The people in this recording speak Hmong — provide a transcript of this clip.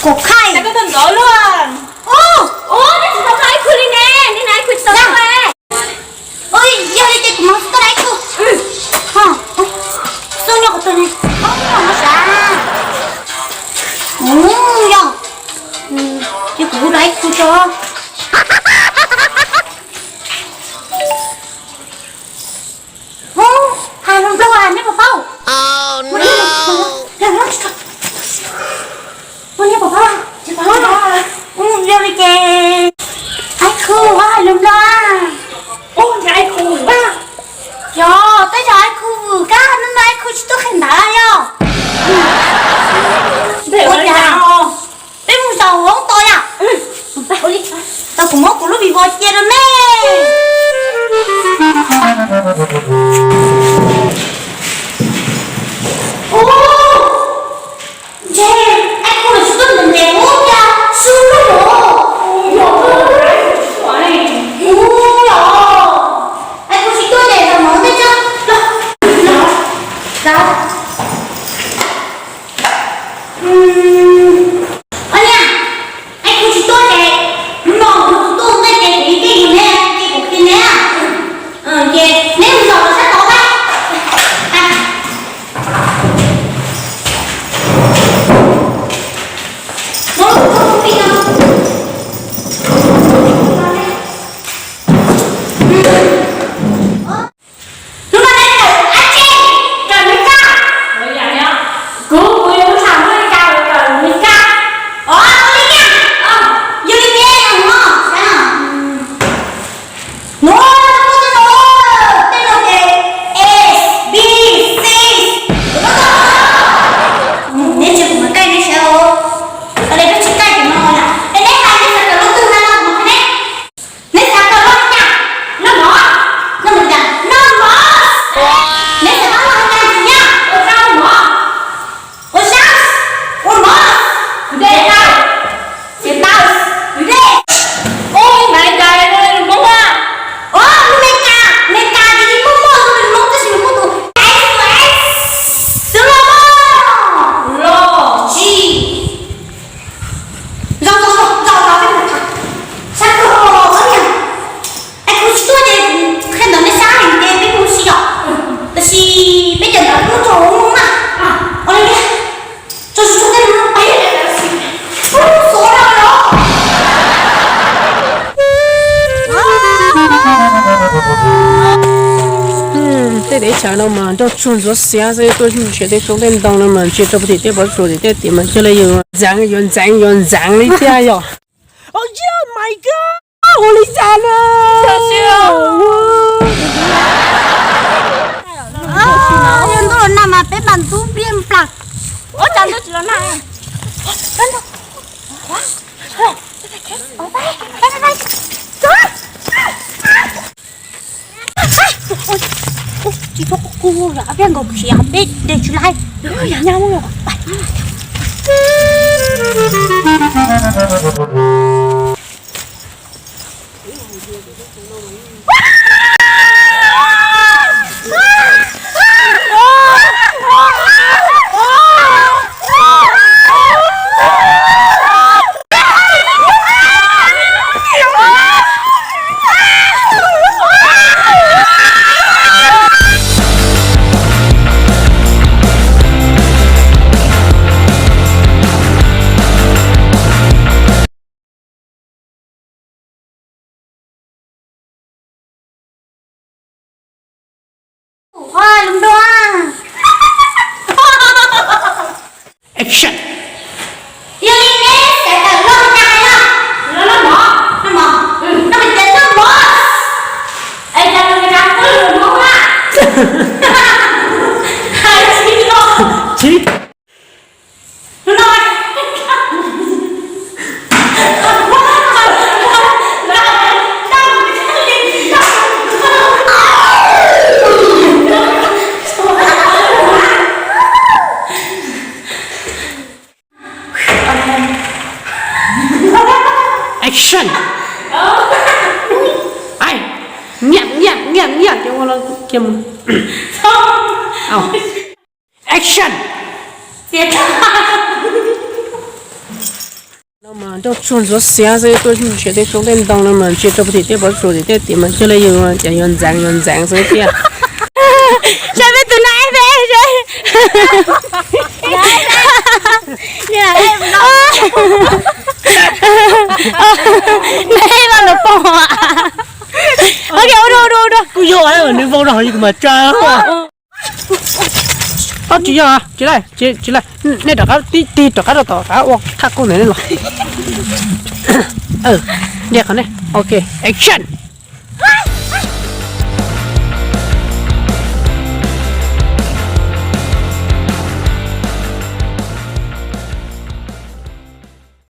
Kuv khai. Ua, ua, nej tsis tau kho ib khu li ne, nej hnav ib khu tsis tau kho. Ua, yog li ces kuv mam kho ib khu. Xub nyob qhov twg ne? Ob no sav. Ua, yog. Ces kuv hu rau ib khu tso. Ub, hais lus Nplog nej puas paub? Ub, yog li ces, ai khu, hais lus Nplog. Ub, yog ai khu, yog, tej zaum ai khu vwm kab no, ai khu tsis tuaj qhia ntawv yog. Ua cas peb mus zaum hoob tos yom. Tau kuv muab kuv lub Vivo cia rau nej. Ub, ntshe ai khu tsis tuaj ntev ntev ub, cas su lawm. Ub, yog, ai khu tsis tuaj ces los mus tej tso. Ua li, ai khu tsis tuaj ces hnub no kuv tus tub nqaij ces kuv yeej cem yus ne, ces kuv qhia neb, ces neb mus zaum rau sab tod pab. Hnub no neb kawm dab tsi? Kawm Meskas. Kuv, kuv yuav mus tham Meskas, kuv kawm Meskas. Os, ua li cas? Yog li ces no, no, tej no ces A, B, C. Neb tsis, kuv mam qhia neb saib os. Sawv daws tsis qhia ces no, es neb hais neb xav kawm lub twg no, kuv mam qhia neb. Neb xav kawm loj cas? Loj mov. Loj mov cas? Loj mov. Neb xav loj cas tsis yog? Ua sab ua mov. Ua sab ua mov. Ntej tau. Tsis tau. Ntej. Ub, Meskas, lus Hmoob a. Ub, lus Meskas, Meskas ces muaj muaj lus Hmoob tab sis muaj tus S, tus S xwb los. Los. Tsis. Zoo, zoo, zoo, zoo, zoo, sab kawg os niam. Ai khu tsis tuaj ces qhia ntawv nej sab heev ces peb mus si yom. Tab sis peb cov ntawv muab rau hauv Hmoob na. Ua li, tso tso tso tej no pais. Ub, xuav rau los. Tej teb chaws no mas nroj tsuag ntxuav xiav xwb, tuaj siav tej roob tej ntoo no mas ntsia rau puag tim tej pob tsuas tim tej tiam mas cia li yuav ntxeev yuav ntxeev yuav ntxeev li thiab yom. Oh my God, ua li cas na? Yog ntuj los nag mas peb mas ntub npiaj nplaws. Ua cas ntuj tsis los nag? Tsis txhob quaj, ab peb nkaus khiav peb de tsis laib. Action. Yog li neb xav tawm loj cas los? Loj mov. Loj mov. Noj mov ces loj mov. Es cas nws nrog lus Hmoob na? Hais tsis los. Tsis. Action. Ai, nyiam nyiam nyiam nyiam ces ua los cia mus. Action. Rau tsuag ntxuav xiav xwb, tuaj nrhiav tej xyoob tej ntoo no mas nrhiav rau puag tim tej pob tsuas tim tej tid mas cia li yuav, yuav ntxeev yuav ntxeev xwb thiab. Saib peb tus no ib peb. Neb los poob. Ok, ua dua ua dua ua dua. Kuj yog nws vau rau hauv kuv mas tsa. Ob tsis yog, tsis laij, tsis laij. Nej rov qab tib tig rov qab rau tom qab ua thaj kub ntawd nej los. Ntsia qhov nej, ok, action.